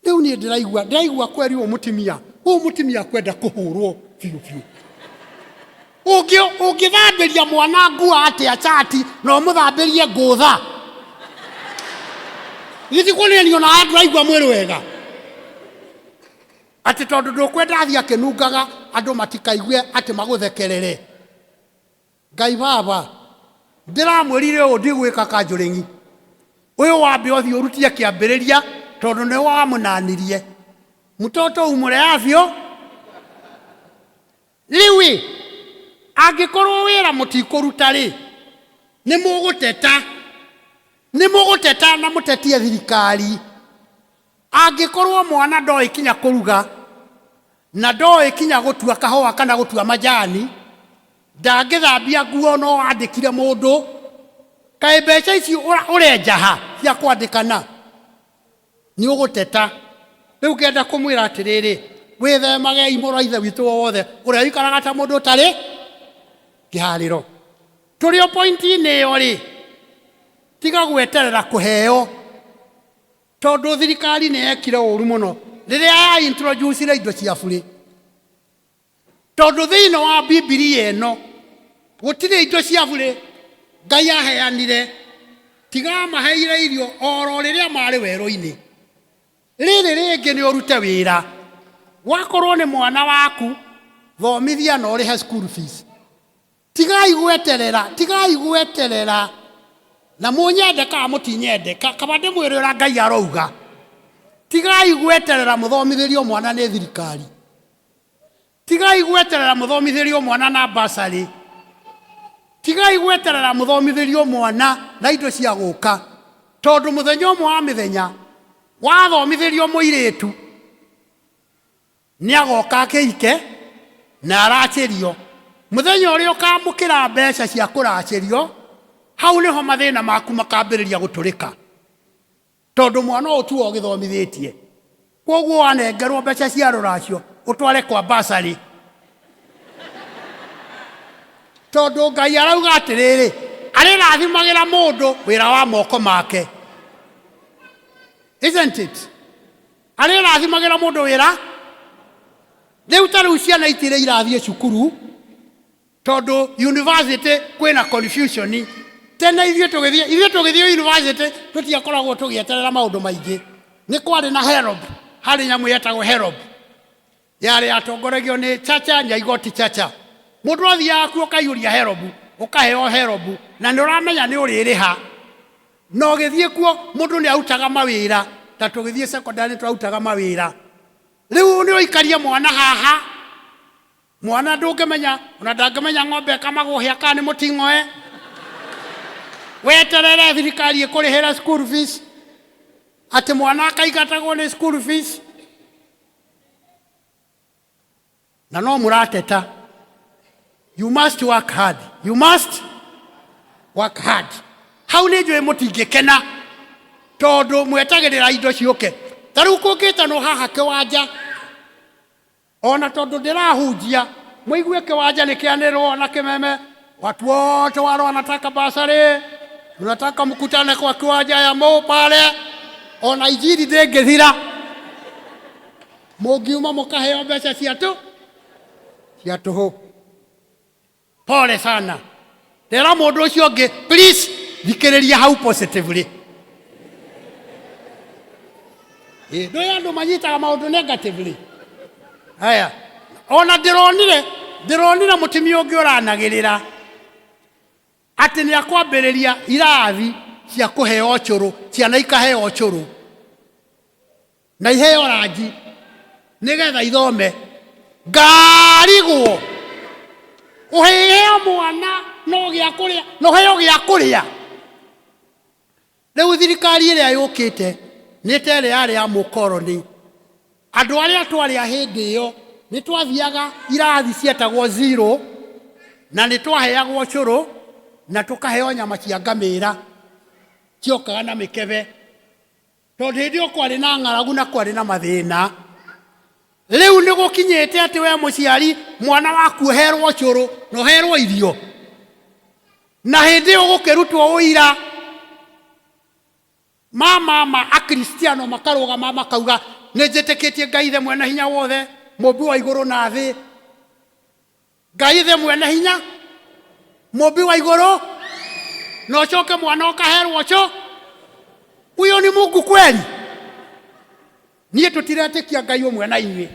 Rĩu niĩ ndĩraigua kweri ũyũ mũtimia, ũyũ mũtimia kwenda kũhũrwo biũ biũ. Ũngĩthambĩria mwana nguo atĩa chati na ũmũthambĩrie ngũtha? Githĩ kuonania ona ndũraigua mwĩrĩ wega? Atĩ tondũ ndũkwenda athiĩ akĩnungaga andũ matikaigue atĩ magũthekerere. Ngai baba, ndĩramwĩrire ũũ ndigwĩka kanjũrĩng'i. Ũyũ wambe ũthiĩ ũrutie kĩambĩrĩria tondũ nĩ wamũnanirie. Mtoto umũreavyo. Rĩu ĩ, angĩkorwo wĩra mũtikũruta rĩ, nĩ mũgũteta. Nĩ mũgũteta na mũtetie thirikari. Angĩkorwo mwana ndoĩ kinya kũruga na ndoĩ kinya gũtua kahũa kana gũtua majani, ndangĩthambia nguo no andĩkire mũndũ, kaĩ mbeca ici ũrenja ha cia kwandĩkana? Nĩ ũgũteta. Rĩu ngenda kũmwĩra atĩrĩrĩ, wĩthemagei mũrũ wa ithe witũ wothe ũrĩa ũikaraga ta mũndũ ũtarĩ kĩharĩro. Tũrĩ o pointi-inĩ ĩyo rĩ, tiga gweterera kũheo, tondũ thirikari nĩ yekire ũru mũno rĩrĩa ya introduce indo cia burĩ. Tondũ thĩinĩ wa Bibilia ĩno gũtirĩ indo cia burĩ Ngai aheanire, tiga amaheire irio oro rĩrĩa marĩ werũ-inĩ. Rĩrĩ rĩngĩ nĩ ũrute wĩra, wakorwo nĩ mwana waku thomithia na ũrĩhe school fees. Tigai gweterera, tigai gweterera na mũnyende kana mũtinyende, kaba ndĩmwĩre ũrĩa Ngai arouga. Tigai gweterera mũthomithĩrio mwana nĩ thirikari. Tigai gweterera mũthomithĩrio mwana na basarĩ. Tigai gweterera mũthomithĩrio mwana na indo cia gũka, tondũ mũthenya ũmwe wa mĩthenya wathomithĩrio mũirĩtu nĩ agoka akĩhike na aracĩrio. Mũthenya ũrĩa ũkamũkĩra mbeca cia kũracĩrio, hau nĩho mathĩna maku makambĩrĩria gũtũrĩka, tondũ mwana ũyũ tiwe ũgĩthomithĩtie. Koguo wanengerwo mbeca cia rũracio ũtware kwa basarĩ, tondũ Ngai arauga atĩrĩrĩ, arĩrathimagĩra mũndũ wĩra wa moko make. Isn't it? Arĩrathimagĩra mũndũ wĩra. Rĩu ta rĩu ciana itirĩ irathiĩ cukuru tondũ university kwĩna confusion. Tene ithuĩ tũgĩthiĩ university tũtiakoragwo tũgĩeterera maũndũ maingĩ. Nĩ kwarĩ na HELB, harĩ nyamũ yetagwo HELB, yarĩ yatongoragio nĩ Chacha Nyaigoti Chacha. Mũndũ athiaga kuo ũkaiyũria HELB, ũkaheo HELB na nĩ ũramenya nĩ ũrĩrĩha. Na ũgĩthiĩ kuo mũndũ nĩ arutaga mawĩra, ta tũgĩthiĩ secondary twarutaga mawĩra. Rĩu nĩ ũikarie mwana haha, mwana ndũngĩmenya, ona ndangĩmenya ng'ombe ĩkamagwo hĩa kana nĩ mũting'oe. Weterere thirikari ĩkũrĩhĩre school fees, atĩ mwana akaingatagwo nĩ school fees. Na no mũrateta. You must work hard. You must work hard. Hau nĩ njũĩ mũtingĩkena tondũ mwetagĩrĩra indo ciũke. Ta rĩu kũngĩtanwo haha kĩwanja, ona tondũ ndĩrahunjia, mũigue kĩwanja nĩ kĩanĩrwo na kĩmeme, watu wote wale wanataka basarĩ, tunataka mkutane kwa kiwanja ya Mo pale, ona injiri ndĩngĩthira. Mũngiuma mũkaheo mbeca cia tũ cia tũhũ. Pole sana. Ndera mũndũ ũcio ũngĩ, please thikĩrĩria hau positively. Ndũĩ andũ manyitaga maũndũ negatively. Haya, ona ndĩronire mũtumia ũngĩ ũranagĩrĩra atĩ nĩ akwambĩrĩria irathi cia kũheo ũcũrũ, ciana ikaheo ũcũrũ na iheo rangi nĩgetha ithome. Ngarigwo ũheo mwana no gĩa kũrĩa no heo gĩa kũrĩa. Rĩu thirikari ĩrĩa yũkĩte nĩ ta ĩrĩa yarĩ ya mũkoroni. Andũ arĩa twarĩ a hĩndĩ ĩyo nĩ twathiaga irathi cietagwo zero, na nĩ twaheagwo cũrũ na tũkaheo nyama cia ngamĩra ciokaga na mĩkebe, tondũ hĩndĩ ĩyo kwarĩ na ng'aragu na kwarĩ na mathĩna. Rĩu nĩ gũkinyĩte atĩ we mũciari mwana waku ũherwo cũrũ na ũherwo irio, na hĩndĩ ĩyo gũkĩrutwo ũira ma akristiano makarũgama makauga nĩ njĩtĩkĩtie Ngai ithe mwene hinya wothe, mũmbi wa igũrũ na thĩ. Ngai ithe mwene hinya, mũmbi wa igũrũ, na ũcoke mwana ũkaherwo cũ. Huyo ni Mungu kweli? Niĩ tũtiretĩkia Ngai ũmwe na inyuĩ.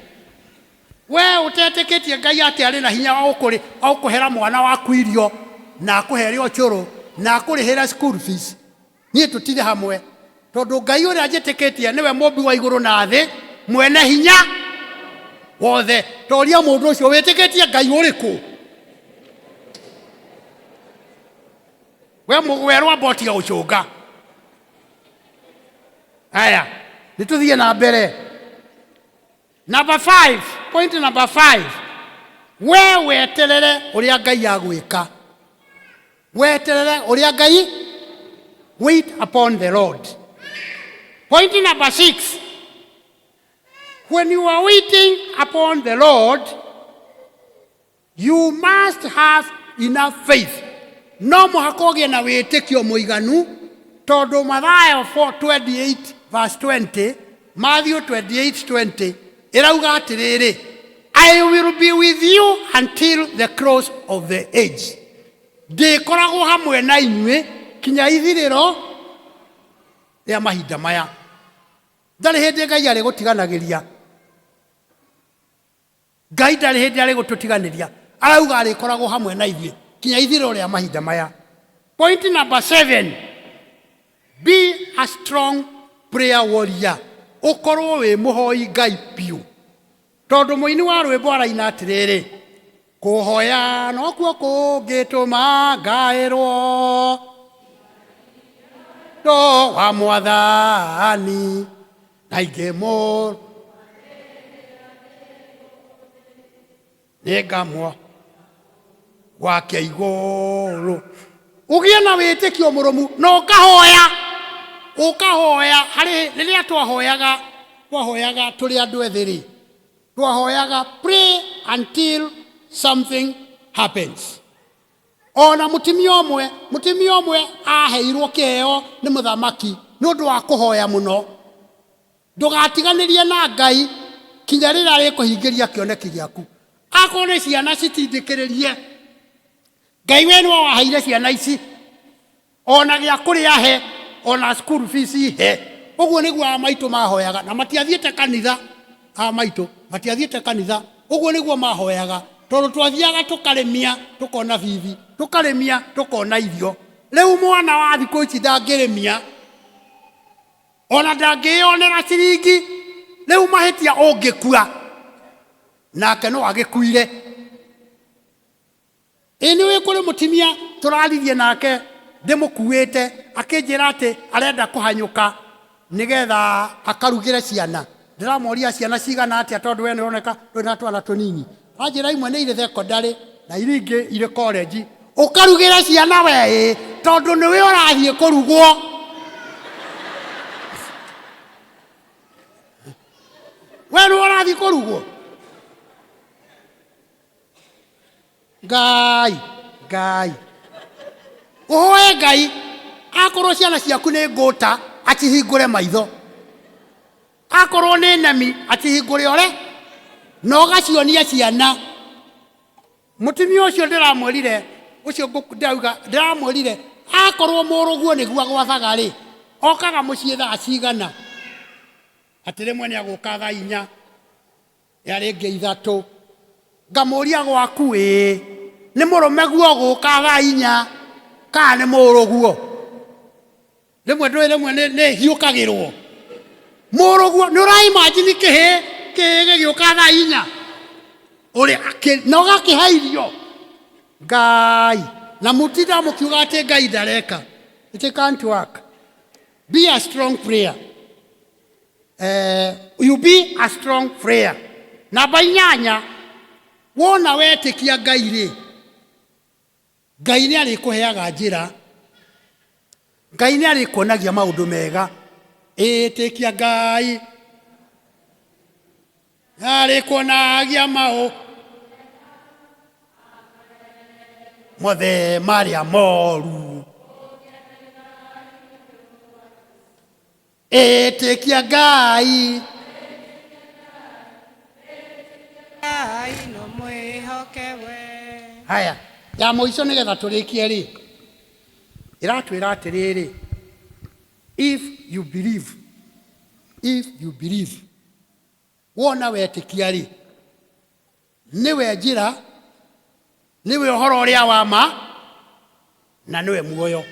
We ũtetĩkĩtie Ngai atĩ arĩ na hinya wa ũkũhera mwana waku irio na akũhere ũcũrũ na akũrĩhĩre school fees, niĩ tũtirĩ hamwe, tondũ Ngai ũrĩa njĩtĩkĩtie nĩwe mũmbi wa igũrũ na thĩ, mwene hinya wothe. Toria mũndũ ũcio wĩtĩkĩtie Ngai ũrĩkũ? We mũgwerwo amba ũtige gũcũnga. Aya, nĩ tũthiĩ na mbere. Number 5, point number 5, we weterere ũrĩa Ngai agwĩka. Weterere ũrĩa Ngai, wait upon the Lord. Point number 6, when you are waiting upon the Lord, you must have enough faith. No mũhaka ũgĩe na wĩtĩkio mũiganu, tondũ Mathayo 4:28 verse 20, Matthew 28:20 ĩrauga atĩrĩrĩ, I will be with you until the close of the age. Ndĩkoragwo hamwe na inyuĩ kinya ithirĩro rĩa mahinda maya. Ndarĩ hĩndĩ Ngai arĩ gũtiganagĩria. Ngai ndarĩ hĩndĩ arĩ gũtũtiganĩria, arauga arĩkoragwo hamwe na ithuĩ kinya ithirĩro rĩa mahinda maya. Point number 7, be a strong prayer warrior. Ũkorwo wĩ mũhoi Ngai biũ, tondũ mũini wa rwĩmbo araina atĩrĩrĩ, kũhoya nokuo kũngĩtũma ngaĩrwo ndo wa mwathani na ingĩmũ nĩngamwo gwake igũrũ. Ũgĩe na wĩtĩkio mũrũmu na ũkahoya, ũkahoya. Harĩ rĩrĩa twahoyaga, twahoyaga tũrĩ andũ ethĩ rĩ, twahoyaga pray until something happens. Ona mũtumia ũmwe aheirwo kĩheo nĩ mũthamaki nĩ ũndũ wa kũhoya mũno. Ndũgatiganĩrie na Ngai kinya rĩrĩa arĩkũhingĩria kĩoneki gĩaku. Akorwo nĩ ciana citindĩkĩrĩrie, Ngai we nĩwe waheire ciana ici, ona gĩa kũrĩa he, ona school fees he. Ũguo nĩguo a maitũ mahoyaga, na matiathiĩte kanitha. A maitũ matiathiĩte kanitha, ũguo nĩguo mahoyaga, tondũ twathiaga tũkarĩmia tũkona bibi, tũkarĩmia tũkona irio. Rĩu mwana wa thikũ ici ndangĩrĩmia, ona ndangĩyonera ciringi. Rĩu mahĩtia ũngĩkua nake no agĩkuire. Ĩ nĩ wĩ kũrĩ mũtumia tũraririe nake ndĩmũkuĩte, akĩnjĩra atĩ arenda kũhanyũka nĩgetha akarugĩre ciana. Ndĩramoria ciana cigana atĩa, tondũ we nĩũroneka ndũrĩ na twana tũnini. Anjĩra imwe nĩ irĩ thekondarĩ na iria ingĩ irĩ college. Ũkarugĩre ciana we ĩ, tondũ nĩwe ũrathiĩ kũrugwo. We nĩwe ũrathiĩ kũrugwo. Ngai, Ngai, ũhoe Ngai akorwo ciana ciaku nĩ ngũta acihingũre maitho, akorwo nĩ nemi acihingũre ore, na ũgacionia ciana. Mũtumia ũcio ndĩramwĩrire, ũcio ndauga ndĩramwĩrire akorwo mũrũguo nĩguo agwathaga rĩ, okaga mũciĩ thaa cigana? Atĩ rĩmwe nĩ agũka thaa 4, ya rĩngĩ 3. Ngamũria gwaku ĩ, nĩ mũrũme guo gũka thaa 4 kana nĩ mũrũguo? Rĩmwe ndũĩ, rĩmwe nĩ hiũkagĩrwo mũrũguo. Nĩ ũraimagine kĩhĩ kĩhĩ gĩgĩũka thaa 4? Ũrĩ na ũgakĩhe irio Ngai na mũtinda mũkiuga atĩ Ngai ndareka. It can't work. Be a strong prayer. You be a strong prayer. Namba 8, wona wetĩkia Ngai rĩ, Ngai nĩ arĩkũheaga njĩra. Ngai nĩ arĩkuonagia maũndũ mega. Ĩtĩkia Ngai arĩkuonagia maũ mothe marĩa moru. Ĩtĩkia Ngai. Ngai no mwĩhoke we. Haya, ya mũico nĩgetha tũrĩkie rĩ, ĩratwĩra atĩrĩrĩ, if you believe, if you believe, wona wetĩkia rĩ, nĩwe njĩra, nĩwe ũhoro ũrĩa wa ma, na nĩwe muoyo.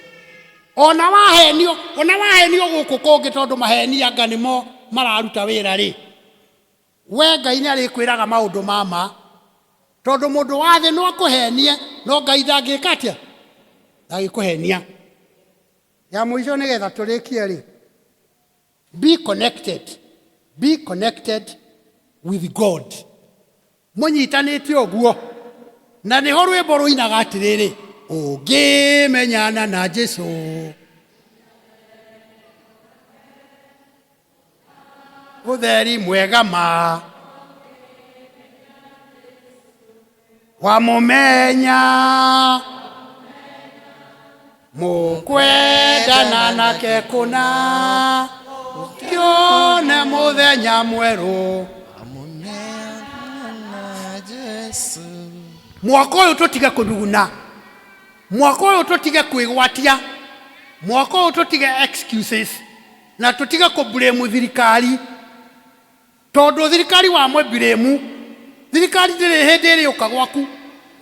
Ona wahenio, ona wahenio gũkũ kũngĩ tondũ maheni anga nĩmo mararuta wĩra rĩ, we Ngai nĩ arĩkwĩraga maũndũ ma ma, tondũ mũndũ wa thĩ no akũhenie, no Ngai ndangĩka atĩa? Ndangĩkũhenia. Ya mũico nĩgetha tũrĩkie rĩ, be connected, be connected with God. Mũnyitanĩte ũguo, na nĩho rwĩmbo rũinaga atĩrĩrĩ, ũngĩmenyana na Jesũ ũtheri mwega ma wamũmenya mũkwendana nake kũna kĩone mũthenya mwerũ. Mwaka ũyũ tũtige kũnuguna, mwaka ũyũ tũtige kwĩgwatia, mwaka ũyũ tũtige excuses na tũtige kũblame thirikari, tondũ thirikari wamũblame, thirikari ndĩrĩ hĩndĩ ĩrĩũka gwaku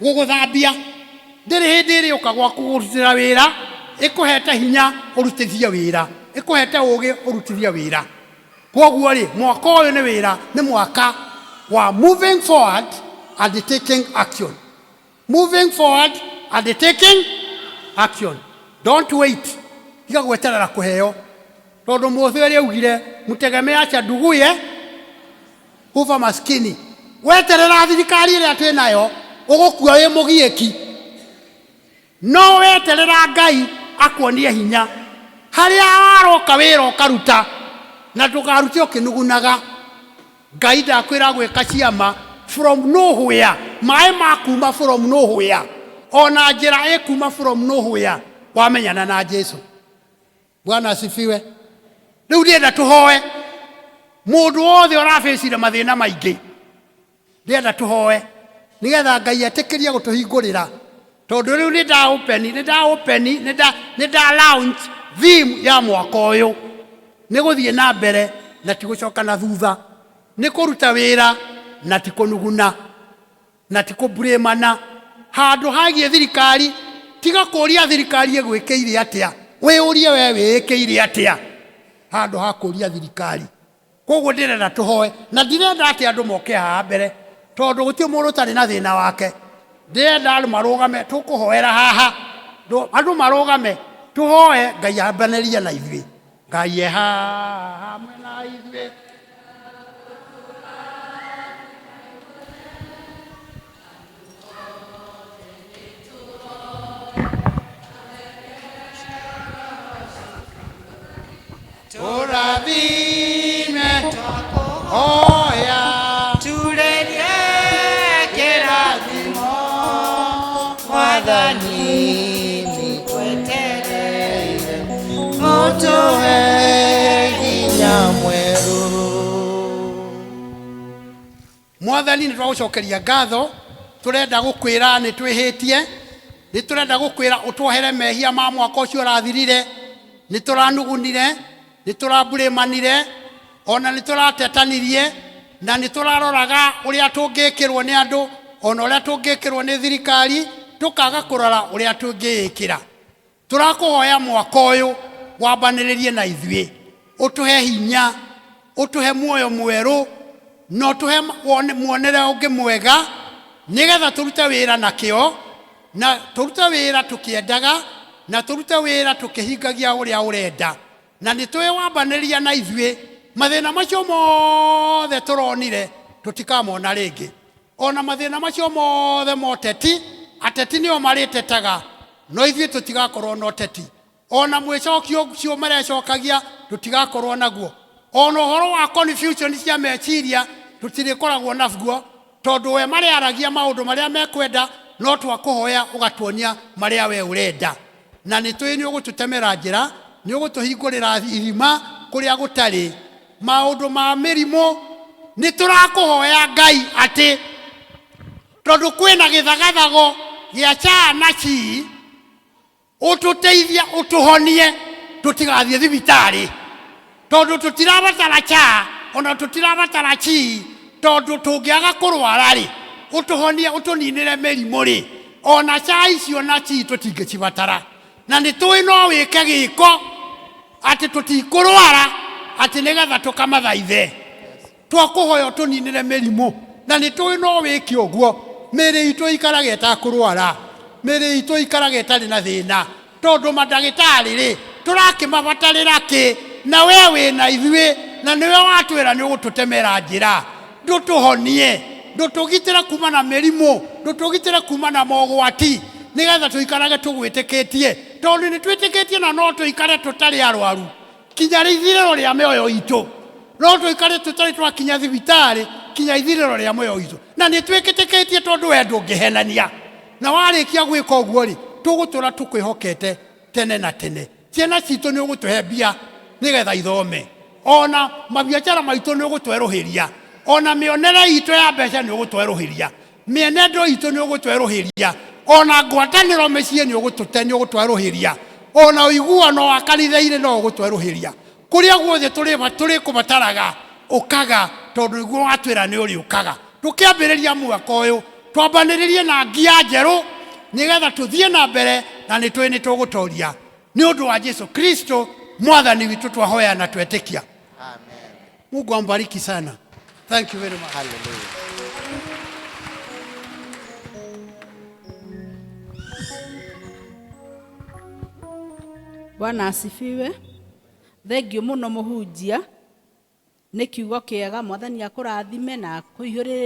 gũgũthambia, ndĩrĩ hĩndĩ ĩrĩũka gwaku gũgũrutĩra wĩra, ĩkũhete hinya ũrutithie wĩra, ĩkũhete ũgĩ ũrutithie wĩra. Kwoguo rĩ, mwaka ũyũ nĩ wĩra, nĩ mwaka wa moving forward and taking action. Moving forward and taking action. Don't wait. Tiga gweterera kũheo, tondũ Mũthĩ ũrĩa augire mtegemea cha nduguye hufa maskini. Weterera thirikari ĩrĩa twĩ nayo ũgũkua wĩ mũgiĩki, no weterera Ngai akuonie hinya harĩa waroka wĩra ũkaruta, na ndũkarute ũkĩnugunaga. Ngai ndakwĩra gwĩka ciama from nowhere, maĩ ma kuma from nowhere, ona njĩra ĩkuma from nowhere wamenyana na Jesu. Bwana asifiwe. Rĩu ndĩrenda tũhoe mũndũ wothe ũrabĩcire mathĩna maingĩ, ndĩrenda tũhoe nĩgetha Ngai etĩkĩrie gũtũhingũrĩra, tondũ rĩu nĩ nda open, nĩ nda open, nĩ nda launch theme ya mwaka ũyũ, nĩ gũthiĩ na mbere na ti gũcoka na thutha, nĩ kũruta wĩra na ti kũnuguna na ti kũburĩmana. Handũ hagiĩ thirikari, tiga kũria thirikari ĩgwĩkĩire atĩa, wĩyũrie we wĩĩkĩire atĩa handũ ha kũria thirikari. Koguo ndĩrenda tũhoe, na ndirenda atĩ andũ moke haha mbere, tondũ gũtirĩ mũndũ ũtarĩ na thĩna wake. Ndĩrenda andũ marũgame, tũkũhoera haha, andũ marũgame, tũhoe Ngai ambanĩrie na ithuĩ. Ngai e haha hamwe na ithuĩ. Tũrathime hoya Turerie kĩrathimo Mwathani nĩtwetereire ũtũhe hinya mwerũ. Mwathani nĩ twagũcokeria ngatho, tũrenda gũkwĩra nĩ twĩhĩtie, nĩ tũrenda gũkwĩra ũtuohere mehia ma mwaka ũcio ũrathirire, nĩ tũranugunire, nĩ tũramburĩmanire, ona nĩ tũratetanirie, na nĩ tũraroraga ũrĩa tũngĩkĩrwo nĩ andũ, ona ũrĩa tũngĩkĩrwo nĩ thirikari, tũkaga kũrora ũrĩa tũngĩĩkĩra. Tũrakũhoya mwaka ũyũ wambanĩrĩrie na ithuĩ, ũtũhe hinya, ũtũhe muoyo mwerũ, na ũtũhe muonere ũngĩ mwega, Nĩgetha tũrute wĩra na kĩo, na tũrute wĩra tũkĩendaga, na tũrute wĩra tũkĩhingagia ũrĩa ũrenda. Na nĩ tũĩ wambanĩria na ithuĩ mathĩna macio mothe tũronire tũtikamona rĩngĩ. Ona mathĩna macio mothe ma ũteti, ateti nĩo marĩtetaga, no ithuĩ tũtigakorwo na ũteti. Ona mwĩcokio ũcio marecokagia tũtigakorwo naguo. Ona ũhoro wa confusion cia meciria tũtirĩkoragwo naguo, tondũ we marĩaragia maũndũ marĩa mekwenda, no twakũhoya ũgatuonia marĩa we ũrenda. Na nĩ tũĩ nĩ ũgũtũtemera njĩra, nĩ ũgũtũhingũrĩra irima kũrĩa gũtarĩ maũndũ ma mĩrimũ. Nĩ tũrakũhoya Ngai atĩ tondũ kwĩna gĩthagathago gĩa caa na cii, ũtũteithie, ũtũhonie, tũtigathiĩ thibitarĩ, tondũ tũtirabatara caa ona tũtirabatara cii, tondũ tũngĩaga kũrwara rĩ, ũtũhonie, ũtũninĩre mĩrimũ rĩ, ona caa icio na cii tũtingĩcibatara. Na nĩ tũĩ no wĩke gĩko atĩ tũtikũrwara, atĩ nĩgetha tũkamathaithe. Twakũhoya ũtũninĩre mĩrimũ, na nĩ tũĩ no wĩke ũguo. Mĩĩrĩ itũ ĩikarage ĩtakũrwara, mĩĩrĩ itũ ĩikarage ĩtarĩ na thĩna, tondũ mandagĩtarĩ rĩ, tũrakĩmabatarĩra kĩ? Na we wĩna ithuĩ, na nĩwe watwĩra nĩ ũgũtũtemera njĩra. Ndũtũhonie, ndũtũgitĩre kuma na mĩrimũ, ndũtũgitĩre kuma na mogwati, nĩgetha tũikarage tũgwĩtĩkĩtie, tondũ nĩ twĩtĩkĩtie na no tũikare tũtarĩ arwaru kinya ithirĩro rĩa mĩoyo itũ. No tũikare tũtarĩ twakinya thibitarĩ kinya ithirĩro rĩa mĩoyo itũ, na nĩ twĩtĩkĩtie tondũ we ndũngĩhenania. Na warĩkia gwĩka ũguo rĩ, tũgũtũra tũkwĩhokete tene na tene. Ciana citũ nĩ ũgũtũhe mbia nĩgetha ithome, ona mabiacara maitũ nĩ ũgũtwerũhĩria, ona mĩonere itũ ya mbeca nĩ ũgũtwerũhĩria, mĩenendo itũ nĩ ũgũtwerũhĩria, ona ngwatanĩro mĩciĩ nĩ ũgũtũte nĩ ũgũtwerũhĩria, ona ũiguano wa kanitha-inĩ no ũgũtwerũhĩria. Kũrĩa guothe tũrĩkũbataraga ũkaga, tondũ nĩguo watwĩra nĩ ũrĩũkaga. Tũkĩambĩrĩria mwaka ũyũ twambanĩrĩrie na ngia njerũ, nĩgetha tũthiĩ na mbere, na nĩ tũĩ nĩ tũgũtoria nĩ ũndũ wa Jesu Kristo mwathani witũ twahoya na twetĩkia. Amen. Mungu ambariki sana. Thank you very much. Hallelujah. Bwana asifiwe. Thengiũ mũno mũhunjia nĩ kiugo kĩega. Mwathani akũrathime na akũihũrĩrĩrie.